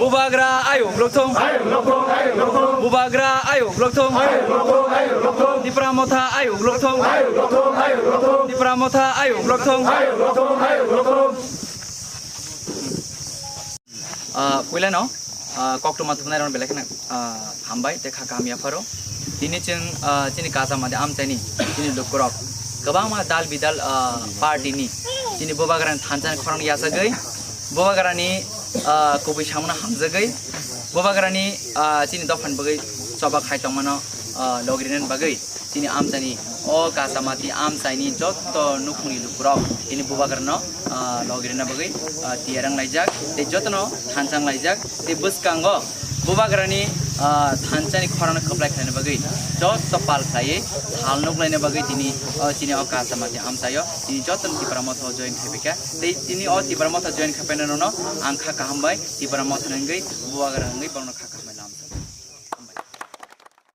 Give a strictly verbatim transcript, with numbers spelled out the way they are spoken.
Bubagra ayuk lokthong. Bubagra ayuk lokthong. Tipra Motha ayuk lokthong. Tipra Motha ayuk lokthong. Ah, puilano, ah, koktwma thumnairokno belai kheno, ah, hambai tei kha kaham yapharo. Tini chwng, ah, chini Kasamati amchaini chini lukurok kwbangma dal bidal, ah, party ni chini Bubagrani thansa ni khorang yachagwi Bubagrani, ah, kubui samano hamjagwi Bubagrani, ah, chini dophani bagwi choba khai tongmano, ah, logrinani bagwi chini amchaini o Kasamati amchaini jotto nukhungni lukurok chini Bubagrano, ah, logirina bagwi, ah, tiyar wng laijak tei jotono thansa wng laijak tei bwskango Bubagrani, ah, thansani khorangno kwplai khlaina bagwi jotto pal khlaiwi sal nuk laina bagwi tini, oh, chini o Kasamati amchaio tini jotono Tipra Motha o join khai phaikha tei tini o Tipra Motha join khai phainai rokno ang kha kaham bai Tipra Motha wngwi Bubagra wngwi borokno kha kaham bai lamjak.